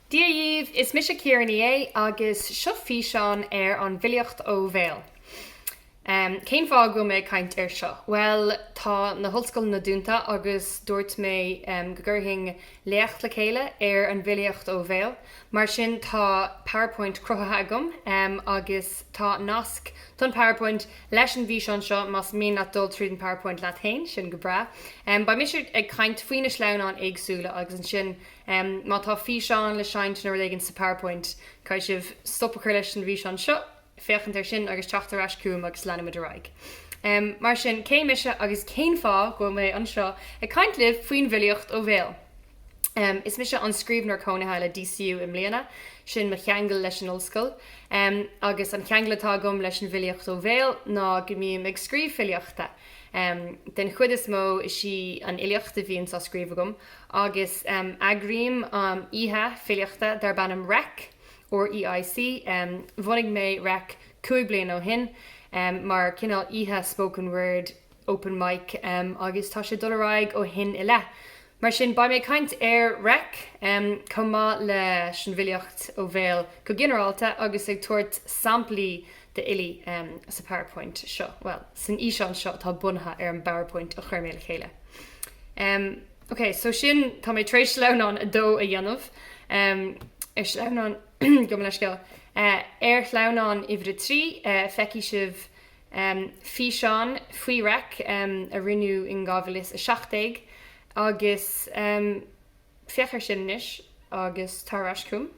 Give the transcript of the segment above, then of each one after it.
Dia dhaoibh, is mise Ciara Ní É agus seo físeán ar an bhfilíocht ó bhéal. Cén fáth go bhfuil mé ag caint air seo? Bhuel, tá na hollscoileanna dúnta agus dúirt mé go gcuirfinn léacht le chéile ar an bhfilíocht ó bhéal. Mar sin tá PowerPoint cruthaithe agam agus tá nasc don PowerPoint leis an bhfíseán seo más mian leat dul tríd an PowerPoint leat féin, sin go breá. Beidh mise ag caint faoi na sleamhnáin éagsúla agus ansin má tá físeán le seinnt nó rud éigin sa PowerPoint, caithfidh sibh stop a chur leis an bhfíseán seo, féachaint air sin agus teacht ar ais chugam agus leanfaimid ar aghaidh. Mar sin, cé mise agus cén fáth go bhfuil mé anseo ag caint libh faoin bhfilíocht ó bhéal? Is mise an Scríbhneoir Cónaithe le DCU i mbliana, sin mo cheangal leis an ollscoil. Agus an ceangal atá agam leis an bhfilíocht ó bhéal ná go mbím ag scríobh filíochta. Den chuid is mó is í an fhilíocht a bhíonns á scríobh agam agus eagraím oíche filíochta darb ainm Reic, REIC. Bhunaigh mé Reic 5 bliana ó shin mar cineál oíche spoken word, open mic agus tá sé ag dul ar aghaidh ó shin i leith. Mar sin, beidh mé ag caint ar Reic, chomh maith leis an bhfilíocht ó bhéal go ginearálta agus ag tabhairt samplaí d'fhilí sa PowerPoint seo, bhuel, san fhíseán seo atá bunaithe ar an bPowerPoint a chuir mé le chéile. Ok, so sin, tá mé tar éis sleamhnán 2 a dhéanamh. Ar shleamhnán, gabh mo leithscéal, ar shleamhnán uimhir a 3, feicfidh sibh Físeán faoi Reic a rinneadh in 2017 agus féach air sin anois agus tar ar ais chugam.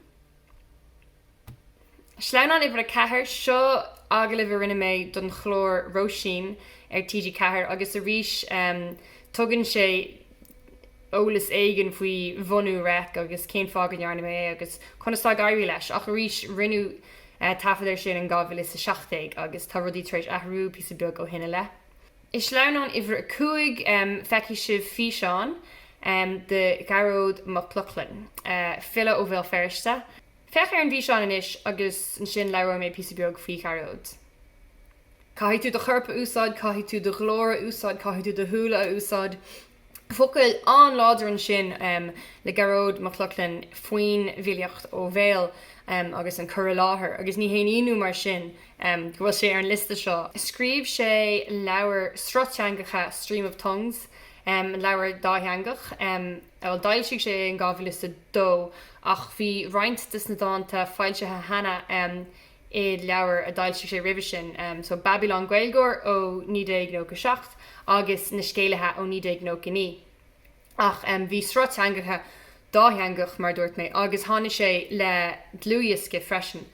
Sleamhnán uimhir 4, seo agallamh a rinne mé don chlár Róisín ar TG4 agus arís tugann sé eolas éigin faoi bhunú Reic agus cén fáth go ndearna mé é agus conas tá ag éirí leis ach arís rinneadh taifead air sin in 2017 agus tá rudaí tar éis athrú píosa beag ó shin i leith. I sleamhnán uimhir 5 feicfidh sibh físeán de Ghearóid Mac Lochlainn, file ó Bhéal Feirste. Féach ar an bhfíseán anois agus ansin labhróidh mé píosa beag faoi Ghearóid. Caithfidh tú do chorp a úsáid, caithfidh tú do ghlór a úsáid, caithfidh tú do shúile a úsáid. Focail an-láidir ansin le Gearóid Mac Lochlainn faoin bhfilíocht ó bhéal agus an cur i láthair agus ní haon ionadh mar sin go bhfuil sé ar an liosta seo. Scríobh sé leabhar Sruth Teangacha, Stream of Tongues, leabhar dátheangach. Bhuel, d'fhoilsigh sé é in 2002 ach bhí roinnt de na dánta foilsithe cheana i leabhar a d'fhoilsigh sé roimhe sin, so Babylon Gaeilgeoir ó 1997 agus Na Scéalaithe ó 1999. Ach bhí Sruth Teangacha dátheangach, mar a dúirt mé, agus tháinig sé le dlúthdhiosca freisin,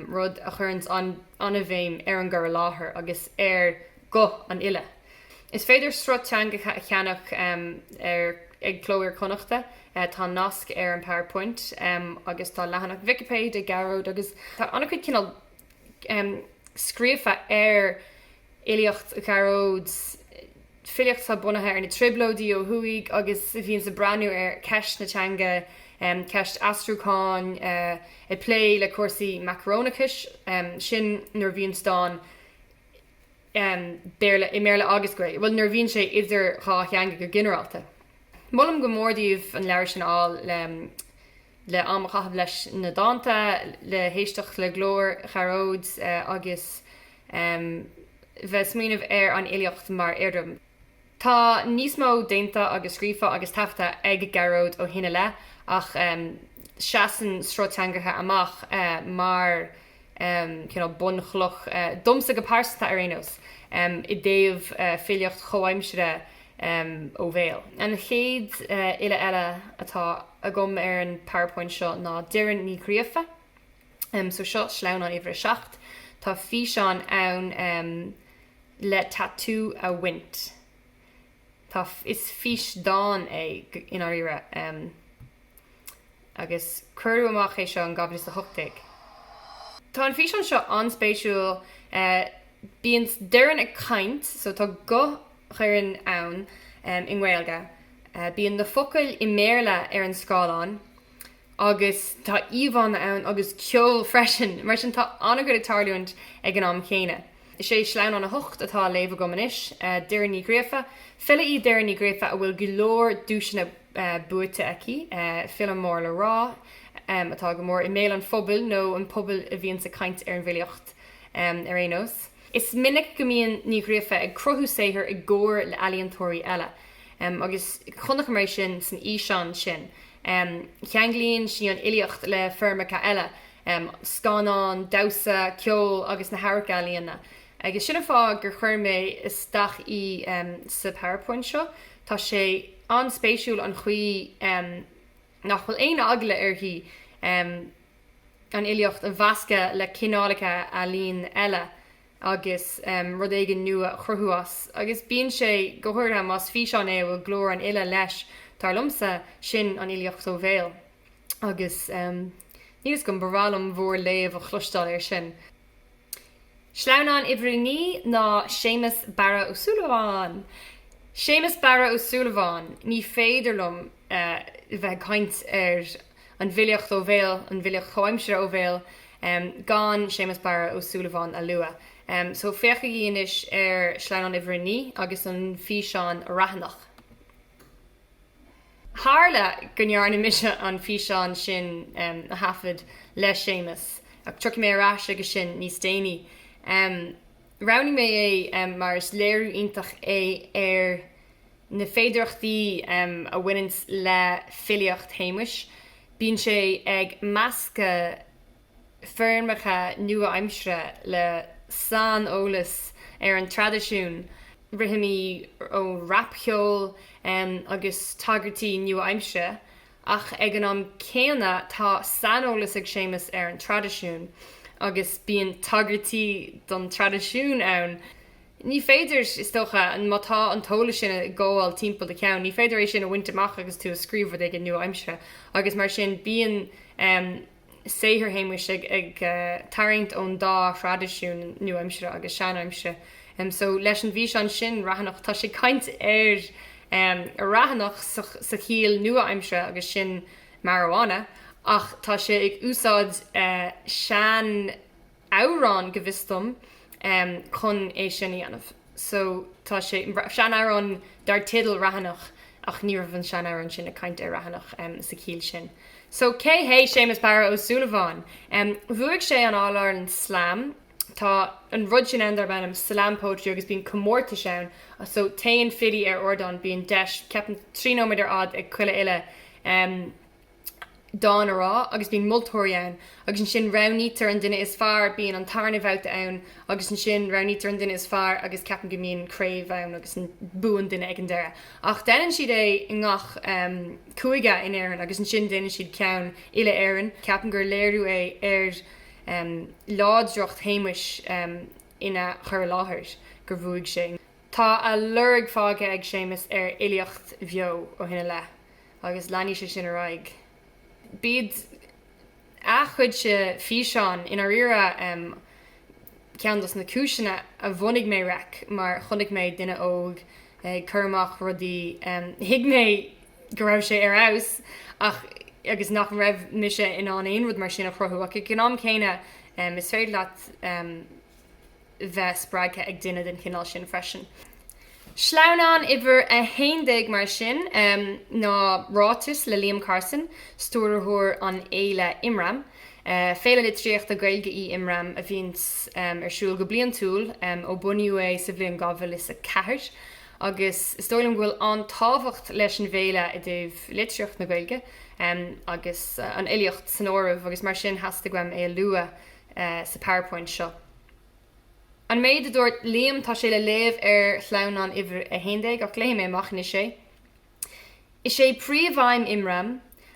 rud a chuireanns an-bhéim ar an gcur i láthair agus ar ghuth an fhile. Is féidir Sruth Teangacha a cheannach ar ag Cló Iar-Chonnachta. Tá nasc ar an PowerPoint agus tá leathanach Vicipéid ag Gearóid agus tá an-chuid cineál scríofa ar fhilíocht Ghearóid, filíocht atá bunaithe ar na trioblóidí ó thuaidh agus a bhíonns ag breathnú ar cheist na teanga, ceist aistriúcháin, ag plé le cúrsaí macarónachais, sin nuair a bhíonns dán Béarla, i mBéarla agus Gaeilge, bhuel nuair a bhíonn sé idir dhá theanga go ginearálta. Molaim go mór daoibh an leabhar sin a fháil le le am a chaitheamh leis na dánta, le héisteacht le glór Ghearóid agus bheith ag smaoineamh ar an fhilíocht mar fhoirm. Tá níos mó déanta agus scríofa agus taifeadta ag Gearóid ó shin i leith ach seasann Sruth Teangacha amach mar cineál bunchloch, domsa go pearsanta ar aon nós, i dtaobh filíocht chomhaimseartha ó bhéal. An chéad fhile eile atá agam ar an PowerPoint seo ná Doireann Ní Ghríofa. So seo sleamhnán uimhir a 7. Tá físeán ann. le tatú a bhaint. Tá, is físdán é i ndáiríre agus cuireadh amach é seo in 2018. Tá an físeán seo an-spéisiúil, bíonn Doireann ag caint, so tá guth Dhoireann ann i nGaeilge, bíonn na focail i mBéarla ar an scáileán, agus tá íomhánna ann agus ceol freisin, mar sin tá an-chuid ag tarlúint ag an am chéanna. Is é sleamhnán 8 atá á léamh agam anois, Doireann Ní Ghríofa. File í Doireann Ní Ghríofa a bhfuil go leor duaiseanna buaite aici, file mór le rá. atá go mór i mbéal an phobail nó an pobal a bhíonns ag caint ar an bhfilíocht ar aon nós. Is minic go mbíonn Ní Ghríofa ag cruthú saothair i gcomhar le ealaíontóirí eile agus chonaiceamar é sin san fhíseán sin. Ceanglaíonn sí an fhilíocht le foirmeacha eile, scannán, damhsa, ceol agus na hamharc-ealaíona. Agus sin an fáth gur chuir mé isteach í sa PowerPoint seo. Tá sé an-spéisiúil an chaoi nach bhfuil aon eagla uirthi an fhilíocht a mheascadh le cineálacha ealaíon eile agus rud éigin nua a chruthú as. Agus bíonn sé, go háirithe más físeán é a bhfuil glór an fhile leis, dar liomsa, sin an fhilíocht ó bhéal. Agus níl fhios agam, ba bhreá liom bhur léamh a chloisteáil air sin. Sleamhnán uimhir 9 ná Séamus Barra Ó Súilleabháin! Séamus Barra Ó Súilleabháin, ní féidir liom bheith ag caint ar an bhfilíocht ó bhéal, an bhfilíocht chomhaimseartha ó bhéal, gan Séamus Barra Ó Súilleabháin a lua. So féachaigí anois ar sleamhnán uimhir 9 agus an físeán Raithineach. Tharla go ndearna mise an físeán sin a thaifead le Séamus, ach tiocfaidh mé ar ais chuige sin níos déanaí. Roghnaigh mé é mar is léiriú iontach é ar na féidearthachtaí a bhaineanns le filíocht Shéamuis. Bíonn sé ag meascadh foirmeacha nua-aimseartha le saineolas ar an traidisiún, rithimí ón rapcheol agus tagairtí nua-aimseartha, ach ag an am céanna tá saineolas ag Séamus ar an traidisiún agus bíonn tagairtí don traidisiún ann. Ní féidir, is dócha, má tá an t-eolas sin ag gabháil timpeall do cheann, ní féidir é sin a bhaint amach agus tú ag scríobh rud éigin nua-aimseartha agus mar sin bíonn saothar Shéamuis ag tarraingt ón dá thraidisiún, nua-aimseartha agus sean-aimseartha. So leis an bhfíseán sin, Raithineach, tá sé ag caint ar raithineach sa chiall nua-aimseartha agus sin marijuana, ach tá sé ag úsáid sean amhrán, go bhfios dom, chun é sin a dhéanamh. So, tá sé, sean-amhrán dar teideal Raithineach ach ní raibh an sean-amhrán sin ag caint ar raithineach sa chiall sin. So, cé hé Séamus Barra Ó Súilleabháin? Bhuaigh sé an All Ireland Slam. Tá an rud sin ann darb ainm Slam Poetry agus bíonn comórtais ann. So, téann filí ar ardán, bíonn deis, ceapaim, 3 nóiméad ar fhad ag chuile fhile. dán a rá agus bíonn moltóirí ann agus ansin roghnaítear an duine is fearr, bíonn an tarna bhabhta ann agus ansin roghnaítear an duine is fearr agus ceapaim go mbíonn craobh ann agus buann duine ag an deireadh. Ach déanann siad é i ngach cúige in Éirinn agus ansin déanann siad ceann uile-Éireann. Ceapaim gur léiriú é ar láidreacht Shéamuis ina chur i láthair gur bhuaigh sé. Tá a lorg fágtha ag Séamus ar fhilíocht bheo ó shin i leith. agus leanfaidh sé sin ar aghaidh. B'iad a chuidse físeán i ndáiríre ceann dos na cúiseanna a bhunaigh mé Reic mar chonaic mé duine óg ag cur amach rudaí, thuig mé go raibh sé ar fheabhas ach agus nach raibh mise in ann aon rud mar sin a chruthú ach ag an am céanna is féidir leat bheith spreagtha ag duine den chineál sin freisin. Sleamhnán uimhir 11 mar sin ná ráiteas le Liam Carson, stiúrthóir an fhéile Imram. Féile litríochta Gaeilge í Imram a bhíonns ar siúl go bliantúil ó bunaíodh é sa bhliain 2004 agus is dóigh liom go bhfuil an-tábhacht leis an bhféile i dtaobh litríocht na Gaeilge agus an fhilíocht san áireamh agus mar sin theastaigh uaim é a lua sa PowerPoint seo. An méid a dúirt Liam, tá sé le léamh ar shleamhnán uimhir 11, ach léifidh mé amach anois é. Is é príomhaidhm Imram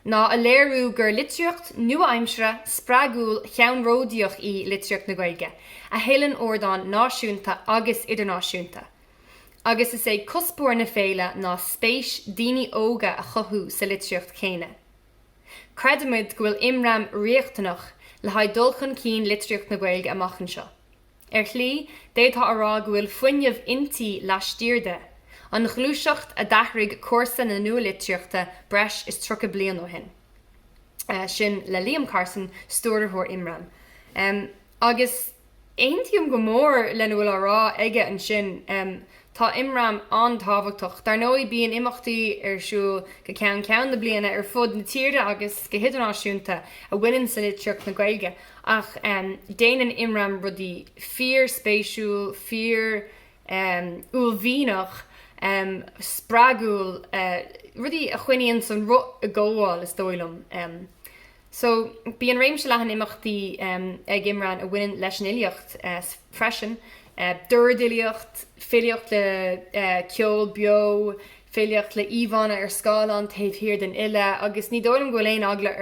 ná a léiriú gur litríocht nua-aimseartha, spreagúil, cheannródaíoch í litríocht na Gaeilge, a thuilleann ardán náisiúnta agus idirnáisiúnta. Agus is é cuspóir na féile ná spéis daoine óga a chothú sa litríocht chéanna. Creidimid go bhfuil Imram riachtanach le haghaidh dul chun cinn litríocht na Gaeilge amach anseo. Ar shlí, d'fhéadfá a rá go bhfuil fuinneamh inti laistiar de, an ghluaiseacht a d'athraigh cúrsa na nualitríochta breis is 30 bliain ó shin. Sin le Liam Carson, stiúrthóir Imram. Agus aontaím go mór lena bhfuil á rá aige ansin. Tá Imram an-tábhachtach. Dar ndóigh bíonn imeachtaí ar siúl go ceann ceann na bliana ar fud na tíre agus go hidirnáisiúnta a bhaineann le litríocht na Gaeilge ach déanann Imram rudaí fíor-spéisiúil, fíor uaillmhianach, spreagúil, rudaí a choinníonns an roth ag gabháil is dóigh liom. So, bíonn réimse leathan imeachtaí ag Imram a bhaineann leis an fhilíocht freisin, dordfhilíocht, filíocht le ceol beo, filíocht le íomhánna ar scáileán taobh thiar den fhile agus ní dóigh liom go bhfuil aon eagla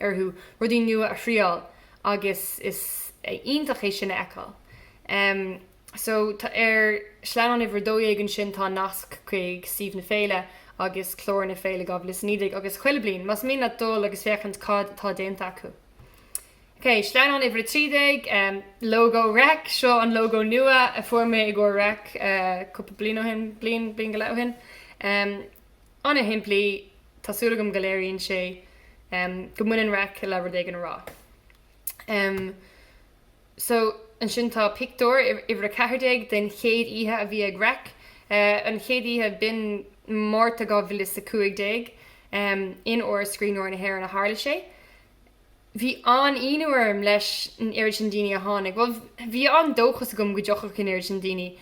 orthu rudaí nua a thriáil agus is iontach é sin a fheiceáil. So, tá, ar sleamhnán uimhir 12 ansin tá nasc chuig suíomh na féile agus clár na féile 2019 agus chuile bliain, más mian leat dul agus féachaint cad atá déanta acu. Ok, sleamhnán uimhir 13, lógó Reic, seo an lógó nua a fuair mé i gcomhair Reic cúpla bliain ó shin, bliain, bliain go leith ó shin. An-shimplí, tá súil agam go léiríonn sé go mbaineann Reic le rud éigin a rá. So, ansin tá pictiúr, uimhir 14, den chéad oíche a bhí ag Reic. An chéad oíche, b'in Márta 2015, in Áras Scríbhneoirí na hÉireann a tharla sé. Bhí an-ionadh orm leis an oiread sin daoine a tháinig. Bhuel, bhí an-dóchas agam go dtiocfadh an oiread sin daoine,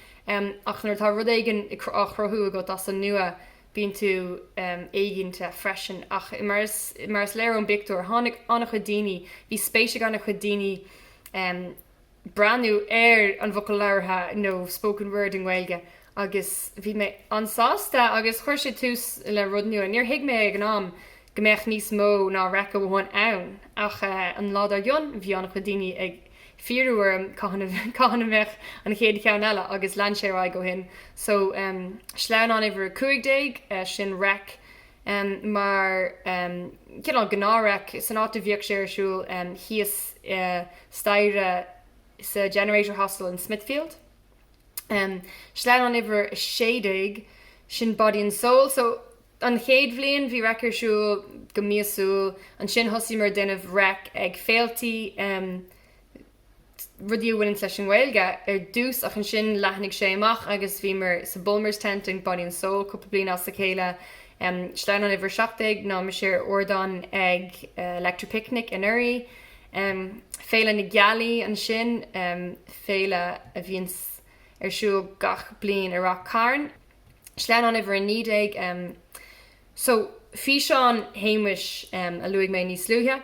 ach nuair atá rud éigin á chruthú agat as an nua, bíonn tú éiginnte freisin. Ach mar is mar is léir ón bpictiúr, tháinig an-chuid daoine, bhí spéis ag an-chuid daoine breathnú ar an bhfocal labhartha nó spoken word i nGaeilge agus bhí mé an-sásta agus chuir sé tús le rud nua. Níor thuig mé ag an am go mbeadh níos mó ná Reic amháin ann ach an lá dár gcionn bhí an-chuid daoine ag fiafraí orm cathain a mbeadh an chéad cheann eile agus lean sé ar aghaidh ó shin. So sleamhnán uimhir 15, sin Reic mar cineál gnáth-Reic san áit a bhíodh sé ar siúl thíos staighre sa Generator Hostel in Smithfield. Sleamhnán uimhir 16, sin Body and Soul. So an chéad bhliain bhí Reic ar siúl go míosúil, ansin thosaíomar ag déanamh Reic ag féiltí, rudaí a bhaineanns leis an nGaeilge ar dtús ach ansin leathnaigh sé amach agus bhíomar sa Bulmers Tent ag Body and Soul cúpla bliain as a chéile. Sleamhnán uimhir 17 ná mise ar ardán ag Electric Picnic anuraidh. Féile na Gealaí ansin, féile a bhíonns ar siúl gach bliain i Ráth Cairn. Sleamhnán uimhir 19, So, físeán Shéamuis a luaigh mé níos luaithe,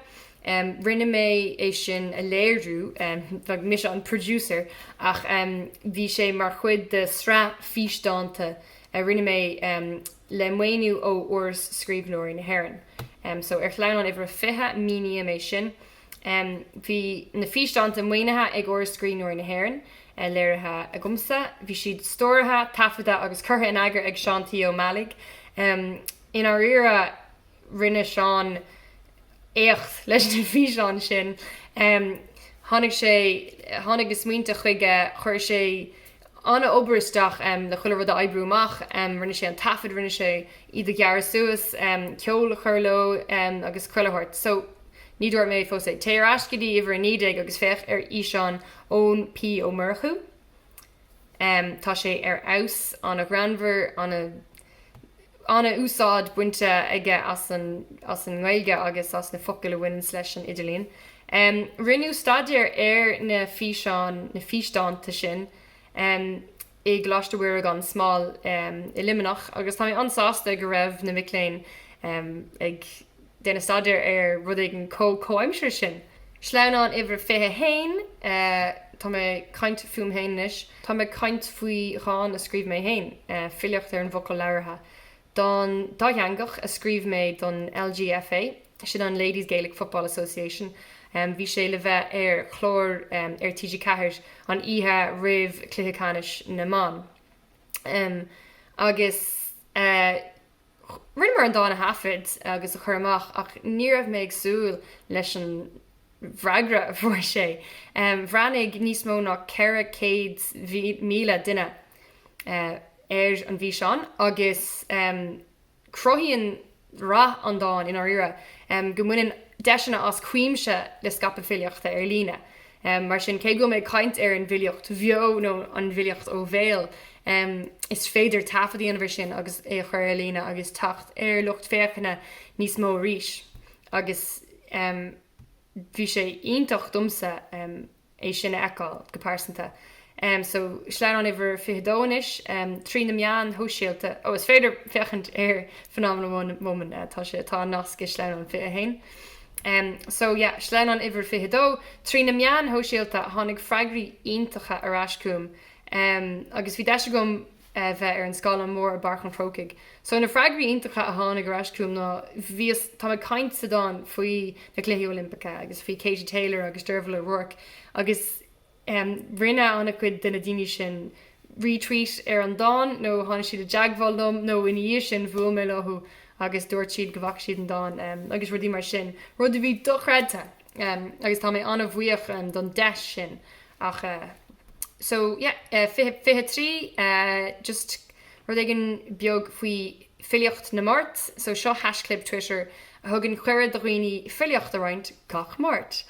rinne mé é sin a léiriú, bhuel mise an producer, ach bhí sé mar chuid de sraith físdánta a rinne mé le maoiniú ó Áras Scríbhneoirí na hÉireann. So, ar shleamhnán uimhir a 20, míním é sin. Bhí na físdánta maoinithe ag Áras Scríbhneoirí na hÉireann, léirithe agamsa. Bhí siad stiúrtha, taifeadta agus curtha in eagar ag Seán T. Ó Meallaigh. I ndáiríre, rinne Seán éacht leis na físeáin sin. Tháinig sé, tháinig na smaointe chuige, chuir sé an-obair isteach le chuile rud a oibriú amach, rinne sé an taifead, rinne sé iad a ghearradh suas, ceol a chur leo agus chuile shórt. So. Ní dúirt mé fós é. Téigh ar ais go dtí uimhir 19 agus féach ar fhíseán Eoin P. Ó Murchú. Tá sé ar fheabhas, an-ghreannmhar, an-úsáid bainte aige as an as an nGaeilge agus as na focail a bhaineanns leis an idirlíon. Rinneadh staidéar ar na físeáin, na físdánta sin i gColáiste Mhuire gan Smál i Luimneach agus tá mé an-sásta go raibh na mic léinn ag déanamh staidéir ar rud éigin chomh comhaimseartha sin. Sleamhnán uimhir 21, Tá mé ag caint fúm féin anois. Tá mé ag caint faoi dhán a scríobh mé féin, filíocht ar an bhfocal labhartha. Dán dátheangach a scríobh mé don LGFA, sin an Ladies Gaelic Football Association. Bhí sé le bheith ar chlár ar TG4 an oíche roimh chluiche ceannais na mban. Agus rinneamar an dán a thaifead agus a chur amach ach ní raibh mé ag súil leis an bhfreagra a fuair sé. Bhreathnaigh níos mó ná 400,000 duine ar an bhfíseán agus cruthaíonn rath an dáin, i ndáiríre, go mbaineann deiseanna as cuimse le scaipeadh filíochta ar líne. Mar sin, cé go bhfuil mé ag caint ar an bhfilíocht bheo nó an bhfilíocht ó bhéal. Is féidir taifead a dhéanamh ar sin agus é a chur ar líne agus teacht ar lucht féachana níos mó arís agus bhí sé iontach domsa é sin a fheiceáil go pearsanta. So, sleamhnán uimhir 22 anois, trí na meáin shóisialta, ó is féidir féachaint ar Phenomenal Woman, tá sé, tá an nasc i sleamhnán 21. So, yeah, sleamhnán uimhir 22, trí na meáin shóisialta tháinig freagraí iontacha ar ais chugam agus bhí deis agam bheith ar an scáileán mór i bPáirc an Chrócaigh. So na freagraí iontacha a tháinig ar ais chugam ná bhíos, táim ag caint sa dán faoi na Cluichí Oilimpeacha agus faoi Katie Taylor agus Dervla O'Rourke agus rinne an-chuid de na daoine sin retweet ar an dán nó tháinig siad i dteagmháil liom nó ina dhiaidh sin bhuail mé leo agus dúirt siad go bhfaca siad an dán agus rudaí mar sin, rud a bhí dochreidte agus tá mé an-bhuíoch don deis sin ach so yeah 23 just rud éigin beag faoi filíocht na Máirt so seo haischlib Twitter a thugann cuireadh do dhaoine filíocht a roinnt gach Máirt.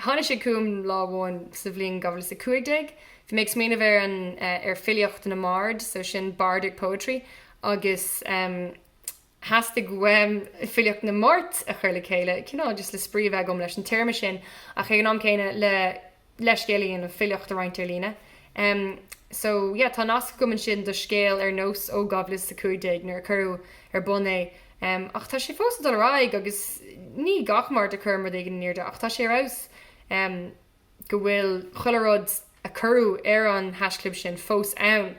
Tháinig sé chugam lá amháin sa bhliain 2015. Bhí mé ag smaoineamh ar an ar filíocht na mbard, so sin bardic poetry, agus theastaigh uaim filíocht na Máirt a chur le chéile, cineál just le spraoi a bheith agam leis an téarma sin, ach ag an am céanna le leithscéal a dhéanamh, filíocht a roinnt ar líne. So yeah, tá nasc agam ansin do scéal ar nós ó 2015 nuair a cuireadh ar bun é. Ach tá sé fós ag dul ar aghaidh agus ní gach Máirt a chuirim rud éigin in airde ach tá sé ar fheabhas go bhfuil chuile rud a cuireadh ar an haischlib sin fós ann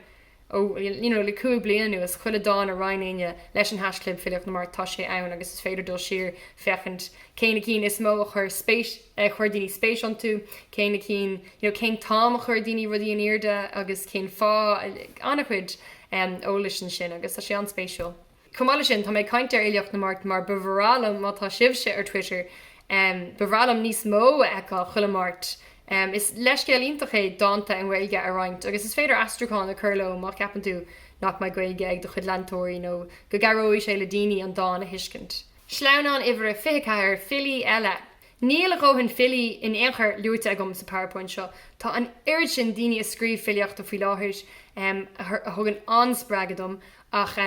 ó you know le 5 bliana anuas, chuile dán a roinn éinne leis an haischlib Filíocht na Máirt tá sé ann agus is féidir dul siar féachaint cé na cinn is mó a chuir spéis a chuir daoine spéis iontu, cé na cinn you know cén t-am a chuir daoine rudaí in airde agus cén fáth, an-chuid eolais ansin agus tá sé an-spéisiúil. Chomh maith leis sin, tá mé ag caint ar Fhilíocht na Máirt mar ba bhreá liom, má tá sibhse ar Twitter, ba bhreá liom níos mó a fheiceáil chuile Máirt. Is leithscéal iontach é dánta i nGaeilge a roinnt agus is féidir aistriúchán a chur leo má cheapann tú nach mbeidh Gaeilge ag do chuid leantóirí nó go gcabhróidh sé le daoine an dán a thuiscint. Sleamhnán uimhir a 24, Filí eile. Níl a dhóthain filí in aon chor luaite agam sa PowerPoint seo. Tá an oiread sin daoine ag scríobh filíochta faoi láthair a thugann an-spreagadh dom ach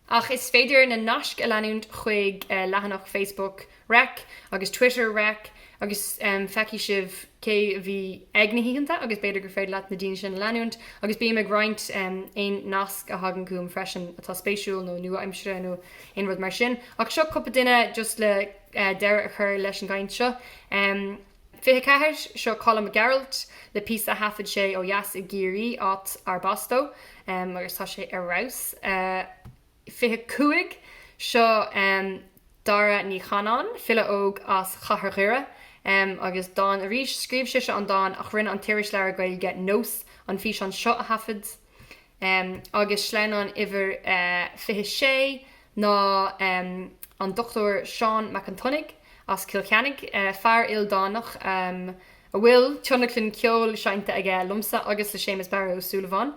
ach is féidir na naisc a leanúint chuig leathanach Facebook Reic agus Twitter Reic agus feicfidh sibh cé a bhí ag na hoícheanta agus b'fhéidir gur féidir leat na daoine sin a leanúint agus bím ag roinnt aon nasc a thagann chugam freisin atá spéisiúil nó nua-aimseartha nó aon rud mar sin. Ach seo cúpla duine just le deireadh a chur leis an gcaint seo. 24, Seo Colm Mac Gearailt le píosa a thaifead sé ó dheas i gCiarraí, áit arb as dó, agus tá sé ar fheabhas. 25, Seo Dara Ní Chanáin, file óg as Chathair Dhoire, agus dán arís. Scríobh sise an dán ach rinne an t-irisleabhar Gaeilge Nós an físeán seo a thaifead. Agus sleamhnán uimhir 26 ná an Dr Seán Mac an tSionnaigh as Cill Chainnigh, fear ildánach a bhfuil tionlacan ceoil seinnte aige liomsa agus le Séamus Barra Ó Súilleabháin.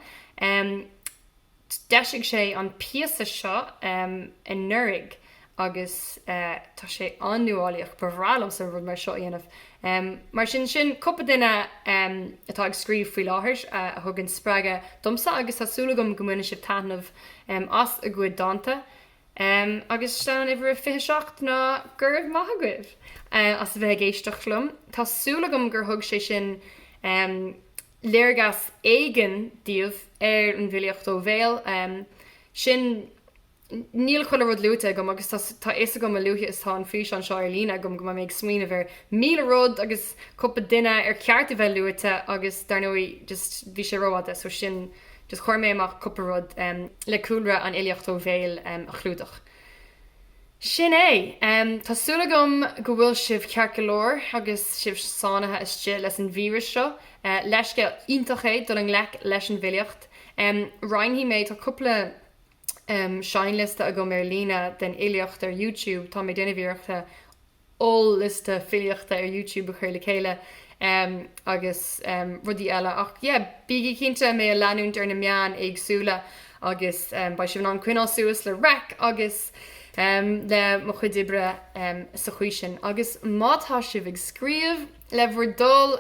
D'eisigh sé an píosa seo anuraidh agus tá sé an-nuálaíoch, ba bhreá liomsa rud mar seo a dhéanamh. Mar sin, sin cúpla duine atá ag scríobh faoi láthair a thugann spreagadh domsa agus tá súil agam go mbaineann sibh taitneamh as a gcuid dánta. Agus sleamhnán uimhir a 27 ná go raibh maith agaibh as a bheith ag éisteacht liom. Tá súil agam gur thug sé sin léargas éigin daoibh ar an bhfilíocht ó bhéal. Sin. Níl chuile rud luaite agam agus tá tá fhios agam a luaithe is tá an físeán seo ar líne agam go mbeidh mé ag smaoineamh ar 1000 rud agus cúpla duine ar cheart a bheith luaite agus dar ndóigh just bhí sé rófhada so sin just chuir mé amach cúpla rud le cúlra an fhilíocht ó bhéal a chlúdach. Sin é! Tá súil agam go bhfuil sibh ceart go leor agus sibh sáinnithe istigh leis an víreas seo. Leithscéal iontach é dul i ngleic leis an bhfilíocht. Roinnfidh mé, tá cúpla seinnliosta agam ar líne den fhilíocht ar YouTube, tá mé ag déanamh iarrachta oll-liosta filíochta ar YouTube a chur le chéile agus rudaí eile ach yeah bígí cinnte mé a leanúint ar na meáin éagsúla agus beidh sibh in ann coinneáil suas le Reic agus le mo chuid oibre sa chaoi sin. Agus má tá sibh ag scríobh, le bhur dtoil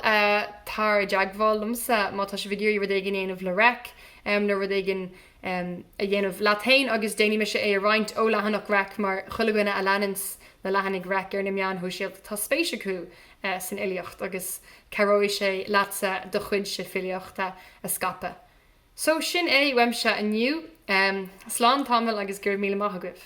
tar i dteagmháil liomsa má tá sibh ag iarraidh rud éigin a dhéanamh le Reic. nó rud éigin a dhéanamh leat féin agus déanfaidh mise é a roinnt ó leathanach REIC mar chuile dhuine a leananns na leathanaigh REIC ar na meáin shóisialta tá spéis acu san fhilíocht agus cabhróidh sé leatsa do chuidse filíochta a scaipeadh. So sin é uaimse inniu. Slán tamall agus go raibh míle maith agaibh.